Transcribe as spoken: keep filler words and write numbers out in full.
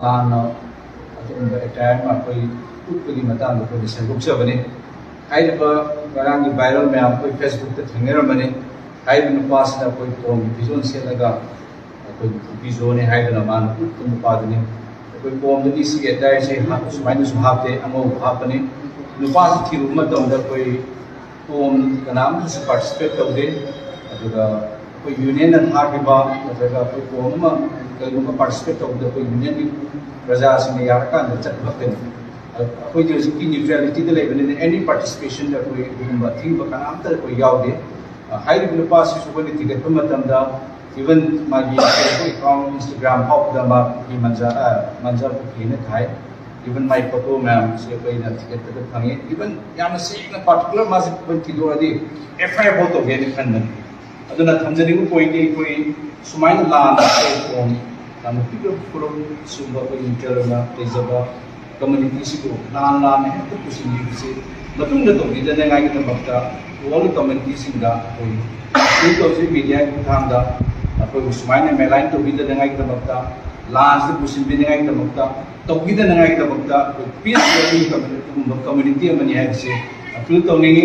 ꯇꯥꯅ ꯑꯗꯨꯒꯨꯝꯕ ꯑꯦꯇꯥꯌꯔ ꯑꯃ ꯑꯩꯈꯣꯏ ꯎꯠꯄꯒꯤ ꯃꯇꯥꯡꯗ ꯑꯩꯈꯣꯏꯅ ꯁꯦꯝꯗꯣꯛꯆꯕꯅꯤ꯫ ꯍꯥꯏꯔꯤꯕ ꯉꯔꯥꯡꯒꯤ ꯚꯥꯏꯔꯦꯜ ꯃꯌꯥꯝ ꯑꯩꯈꯣꯏ ꯐꯦꯁꯕꯨꯛꯇ ꯊꯦꯡꯅꯔꯝꯕꯅꯤ꯫ ꯍꯥꯏꯔꯤꯕ ꯅꯨꯄꯥꯁꯤꯅ ꯑꯩꯈꯣꯏ ꯀꯣꯝꯒꯤ ꯐꯤꯖꯣꯜ ꯁꯦꯠꯂꯒ ꯑꯩꯈꯣꯏ ꯀꯨꯀꯤ ꯖꯣꯅꯤ ꯍꯥꯏꯗꯅ ꯃꯥꯅ ꯎꯠꯄ ꯅꯨꯄꯥꯗꯨꯅꯤ꯫ ꯑꯩꯈꯣꯏ ꯀꯣꯝꯗꯗꯤ ꯁꯤꯒꯤ ꯑꯦꯇꯥꯌꯔꯁꯦ ꯍꯥꯞ-, ꯁꯨꯃꯥꯏꯅꯁꯨ ꯍꯥꯞꯇꯦ, ꯑꯉꯧꯕ ꯍꯥꯞꯄꯅꯤ꯫ ꯅꯨꯄꯥꯁꯤ ꯊꯤꯔꯨꯕ ꯃꯇꯝꯗ ꯑꯩꯈꯣꯏ ꯀꯣꯝ ꯀꯅꯥꯝꯇꯁꯨ ꯄꯥꯔꯇꯤꯁꯤꯄꯦꯠ ꯇꯧꯗꯦ꯫ ꯑꯗꯨꯒ ꯑꯩꯈꯣꯏ ꯌꯨꯅꯤꯌꯟꯅ ꯊꯥꯈꯤꯕ ꯅꯠꯇ꯭ꯔꯒ ꯑꯩꯈꯣꯏ ꯀꯣꯝ ꯑꯃ ꯀꯩꯒꯨꯝꯕ ꯄꯥꯔꯇꯤꯁꯤꯄꯦꯠ ꯇꯧꯕꯗ ꯑꯩꯈꯣꯏ ꯌꯨꯅꯤꯌꯟꯒꯤ ꯄ꯭ꯔꯖꯥꯁꯤꯡꯅ ꯌꯥꯔꯀꯥꯟꯗ ꯆꯠꯄ ꯈꯛꯇꯅꯤ꯫ ꯑꯩꯈꯣꯏꯗꯤ ꯍꯧꯖꯤꯛꯀꯤ ꯅ꯭ꯌꯨꯇ꯭ꯔꯦꯂꯤꯇꯤꯗ ꯂꯩꯕꯅꯤꯅ ꯑꯦꯅꯤ ꯄꯥꯔꯇꯤꯁꯤꯄꯦꯁꯟꯗ ꯑꯩꯈꯣꯏ ꯑꯗꯨꯒꯨꯝꯕ ꯑꯊꯤꯡꯕ ꯀꯅꯥꯝꯇ ꯑꯩꯈꯣꯏ ꯌꯥꯎꯗꯦ꯫ ꯍꯥꯏꯔꯤꯕ ꯅꯨꯄꯥꯁꯤꯁꯨ ꯑꯩꯈꯣꯏꯅ ꯊꯤꯒꯠꯄ ꯃꯇꯝꯗ ꯏꯚꯟ ꯃꯥꯒꯤ Facebook ꯑꯦꯀꯥꯎꯟ, Instagram ꯐꯥꯎꯕꯗ ꯃꯥꯒꯤ ꯃꯟꯖꯥ, ꯑ, ꯃꯟꯖꯥ ꯀꯨꯀꯤꯅ ꯊꯥꯏ꯫ ꯏꯚꯟ ꯃꯥꯒꯤ ꯐꯣꯇꯣ ꯃꯌꯥꯝꯁꯦ ꯑꯩꯈꯣꯏꯅ ꯊꯤꯒꯠꯄꯗ ꯐꯪꯉꯤ꯫ ꯏꯚꯟ ꯌꯥꯝꯅ ꯁꯦꯡꯅ ꯄꯥꯔꯇꯤꯀꯨꯂꯔ ꯃꯥꯁꯦ ꯑꯩꯈꯣꯏ ꯊꯤꯗꯣꯛꯑꯗꯤ FIR ꯐꯥꯎ ꯇꯧꯒꯦꯅ ꯈꯟꯕꯅꯤ꯫ ꯑꯗꯨꯅ ꯊꯝꯖꯅꯤꯡꯕ ꯄꯣꯏꯟꯗꯤ ꯑꯩꯈꯣꯏ ꯁꯨꯃꯥꯏꯅ ꯂꯥꯟꯅ ꯑꯩꯈꯣꯏ ꯐꯣꯟ ꯌꯥꯝꯅ ꯄꯤꯛꯄ ꯐꯨꯔꯨꯞ ꯁꯤꯒꯨꯝꯕ ꯑꯩꯈꯣꯏ ꯅ꯭ꯌꯨꯇ꯭ꯔꯦꯜ ꯑꯣꯏꯅ ꯂꯩꯖꯕ ꯀꯝꯃꯨꯅꯤꯇꯤꯁꯤꯕꯨ ꯂꯥꯟ ꯂꯥꯟꯅ ꯍꯦꯛꯇ ꯄꯨꯁꯤꯟꯕꯤꯕꯁꯤ ꯃꯇꯨꯡꯗ ꯇꯧꯕꯤꯗꯅꯉꯥꯏꯒꯤꯗꯃꯛꯇ ꯋꯥꯔꯜ ꯀꯝꯃꯨꯅꯤꯇꯤꯁꯤꯡꯗ ꯑꯩꯈꯣꯏ ꯑꯄꯤꯜ ꯇꯧꯖꯩ꯫ ꯃꯦꯗꯤꯌꯥꯒꯤ ꯈꯨꯠꯊꯥꯡꯗ ꯑꯩꯈꯣꯏꯕꯨ ꯁꯨꯃꯥꯏꯅ ꯃꯦꯂꯥꯏꯟ ꯇꯧꯕꯤꯗꯅꯉꯥꯏꯒꯤꯗꯃꯛꯇ, ꯂꯥꯟꯁꯤꯗ ꯄꯨꯁꯤꯟꯕꯤꯅꯉꯥꯏꯒꯤꯗꯃꯛꯇ, ꯇꯧꯕꯤꯗꯅꯉꯥꯏꯒꯤꯗꯃꯛꯇ ꯑꯩꯈꯣꯏ ꯄꯤꯁ ꯑꯗꯨꯒꯨꯝꯕ ꯀꯝꯃꯨꯅꯤꯇꯤ ꯑꯃꯅꯤ ꯍꯥꯏꯕꯁꯤ ꯑꯄꯤꯜ ꯇꯧꯅꯤꯡꯏ꯫